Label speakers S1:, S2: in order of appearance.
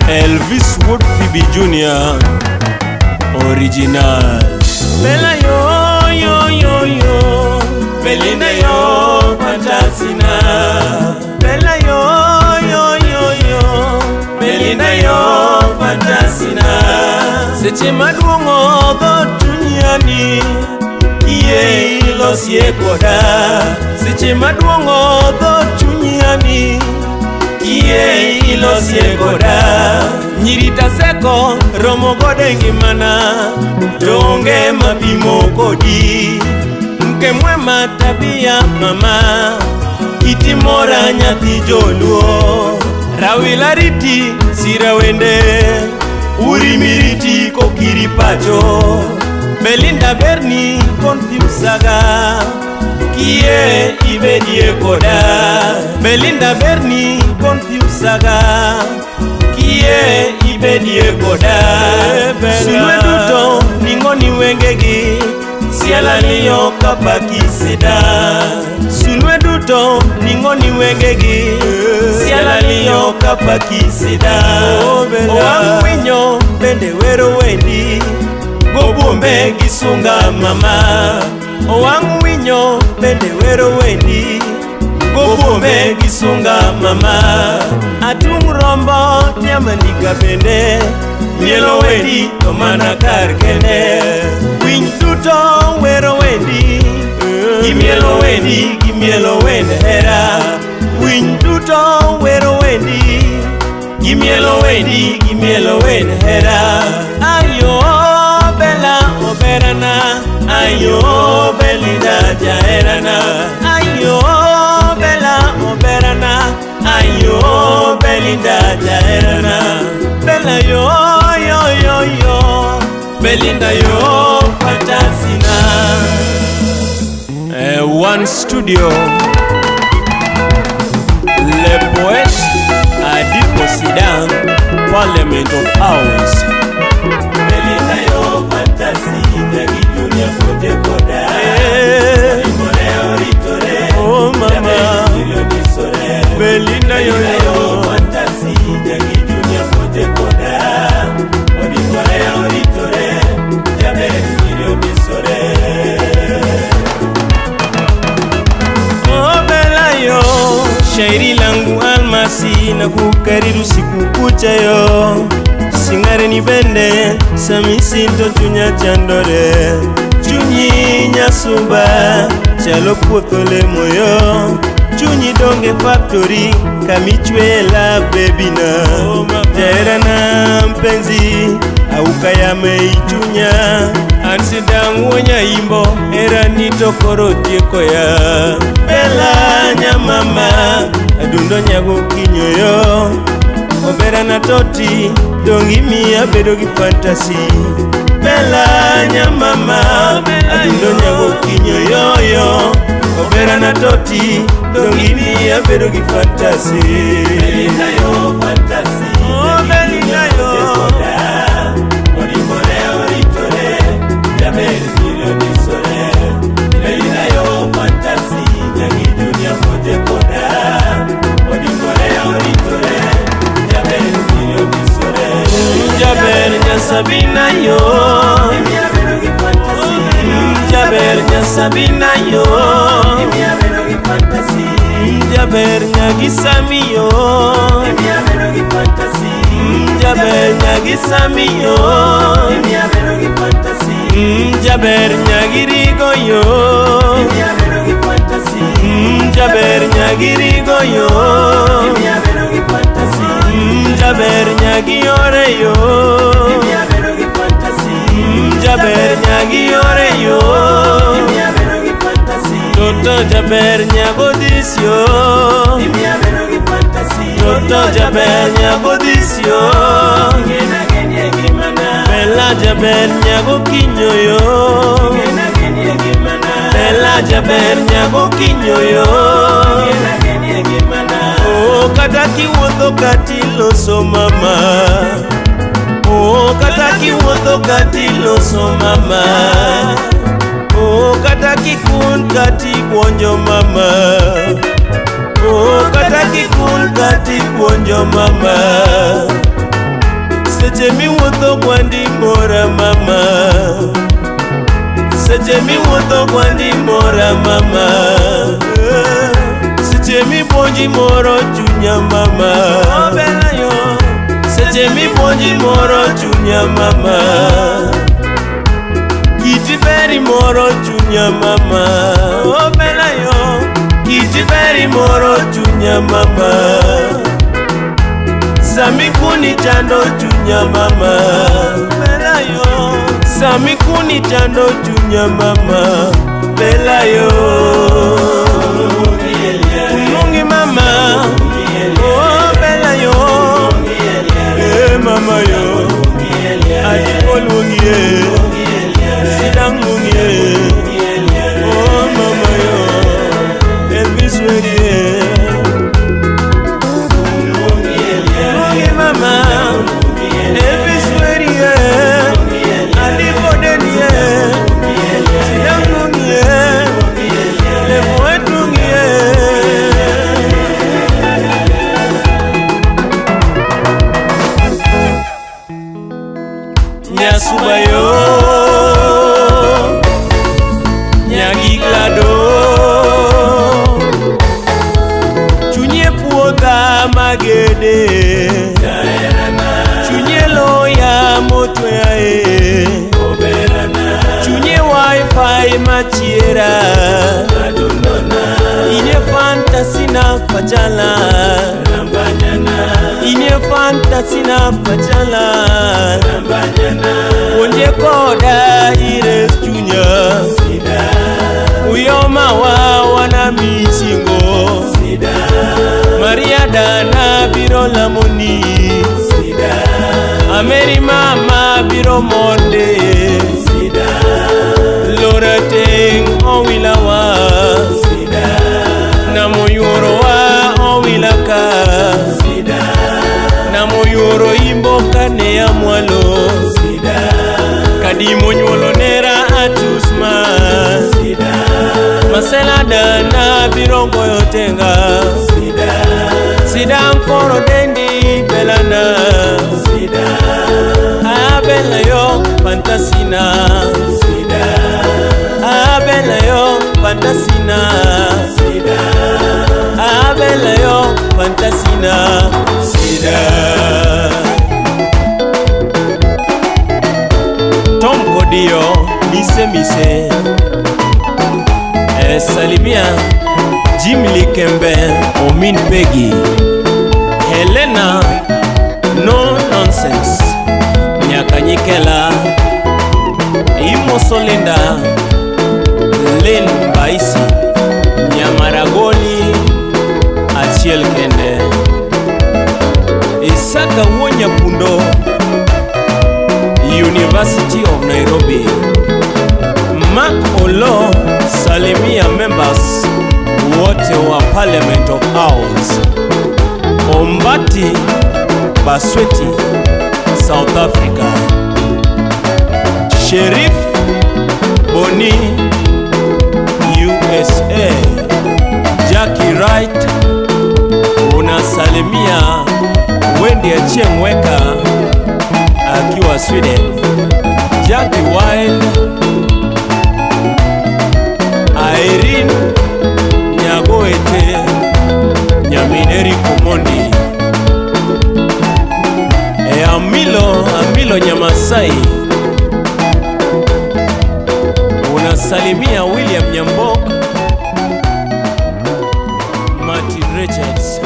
S1: Elvis Wood Phoebe Jr. Original. Bella yo yo yo yo, Belinda yo fantasina. Bella yo yo yo yo, Belinda yo fantasina. Seche maduong'o dho chunyani, yie ilosie koda. Seche maduong'o dho chunyani, yie ilosie koda. Nyiri taseko romo godo e ngimana, to onge mapimo kodi. Mke mwema tabia mama, itimora nyathi joluo. Rawila riti sira wende, uri miriti kokiri pacho. Belinda berni confuse-aga, kie ibedie koda. Belinda berni confuse-aga, kie ibedie koda. Sulwe duto ning'oni wengegi, siala liyo kapaki sida. Sulwe duto ning'oni wengegi, siala liyo kapaki sida. Owang' winyo bende wero wendi, gobwombe gi sunga mama. Owang' winyo bende wero wendi, gobwombe gi sunga mama. Atung' rombo nyamandika bende, mielo wendi to mana kar kende. Winy duto wero wendi, gimielo wendi, gimielo wend hera. Winy duto wero wendi, gimielo wendi, gimielo wend hera. Ayo Bella oberana, ayo Belinda jaherana. Ayo Bella oberana, ayo Belinda jaherana. Bella yo yo yo yo, Belinda yo fantasina. One studio, Le Poet Adipo Sidan, Parliament of House.
S2: Belinda yo fantasy, Jagi Junior puonje koda. Rimore oritore,
S1: Oh, mama.
S2: Jaber nyiri odisore.
S1: Belinda yo
S2: Belinda
S1: yo.
S2: yo fantasy, Jagi Junior puonje koda. Odimore oritore, jaber nyiri odisore.
S1: Oh Bella yo, shairi langu almasi na kukariri usiku kucha yo. Singare ni bende, samisinto chunya chandore. Chunyi nyasumba, chalo puoth olemo yo. Chunyi donge factory, kamichwela baby na. Jaherana mpenzi, aukayame ichunya. An sidang' wuo nyaimbo, herani to koro tieko ya. Bella nyamama, adundo nyago kinyoyo. Oberana toti, dong' imiya bedo gi fantasy. Bella nyamama, adundo nyago kinyoyoyo. Oberana toti, dong' imiya bedo gi fantasy.
S2: Belinda yo fantasy,
S1: Oh,
S2: Jagi
S1: Belinda
S2: Junior
S1: yo.
S2: puonje koda. Odimore oritore, jaber nyiri odisore. Belinda yo fantasy, Jagi Junior puonje koda. Odimore oritore, jaber nyiri odisore.
S1: Jaber nyasabina yo.
S2: Imiya bedo gi fantasy.
S1: Jaber nyasabina yo.
S2: Imiya bedo gi fantasy.
S1: Jaber nyagisami yo.
S2: Imiya bedo gi fantasy.
S1: Jaber nyagisami yo.
S2: Imiya bedo gi fantasy.
S1: Jaber nyagirigo yo.
S2: Imiya bedo gi fantasy.
S1: Jaber nyagirigo yo.
S2: Imiya bedo gi fantasy.
S1: Jaber nyagiore yo.
S2: Imiya bedo gi fantasy.
S1: Jaber nyagiore yo.
S2: Imiya bedo gi fantasy.
S1: Toto jaber nyagodisyo.
S2: Imiya bedo gi fantasy.
S1: Toto jaber nyagodisyo.
S2: Ngena genie ngimana.
S1: Bella jaber nyago kinyoyo.
S2: Ngena genie ngimana.
S1: Bella jaber nyago kinyoyo.
S2: Ngena genie ngimana.
S1: Oh, kata kiwuotho katiloso mama. Oh, kata kiwuotho katiloso mama. Oh, kata kikun katibuonjo mama. Oh, kata kikun katibuonjo mama. Seche miwuotho gwandi mora mama. Seche miwuotho gwandi mora mama. Seche mipuonji moro chunya mama. Seche mipuonji moro chunya mama. Kiti beri moro chunya mama. Kiti beri moro chunya mama. Sami kuni chando chunya mama. Sami kuni chando chunya mama. Bella yo. Mungi mama. Oh Bella yo. Eh mama yo. Adiko luongi e. Sidang luongi e. Oh mama yo. Elvis weri e. Luongi mama. Elvis weri e. Adiko deni e. Sidang luongi e. Lemoet luongi e. Nyasuba yo, Nyagiglado, chunye puodha magede, chunye loya motweya e, chunye wifi machiera, ine fantasy na fachala, ine fantasy na fachala. Puonje koda ires chunya. Uyoma wa wana michingo. Maria dana biro lamoni. Ameri mama biro monde. Lora teng owila wa. Namoyoro wa owila ka. Namoyoro imboka ne ya mwalo. Kadimo nyuolo nera atusma. Masela dana biro goyo tenga. Sidang koro dendi belana. Abela yo fantasina. Abela yo fantasina. Abela yo fantasina. Sida. Tom Kodio mise mise. Salimia Jim Likembe Omin Peggy Helena No Nonsense Nyakanyikela Imosolinda Len Baisi Nyamaragoli achiel kende Isaka Wuonya Pundo University of Nairobi Mark Olo salimia members wote wa Parliament of Owls Ombati Basweti South Africa Sheriff Boni USA Jackie Wright unasalimia Wendy Achieng Weka akiwa Sweden Jackie Wild Irene Nyagoete Nyamineri Komondi E Amilo Amilo Nyamasai unasalimia William Nyambok Martin Richards.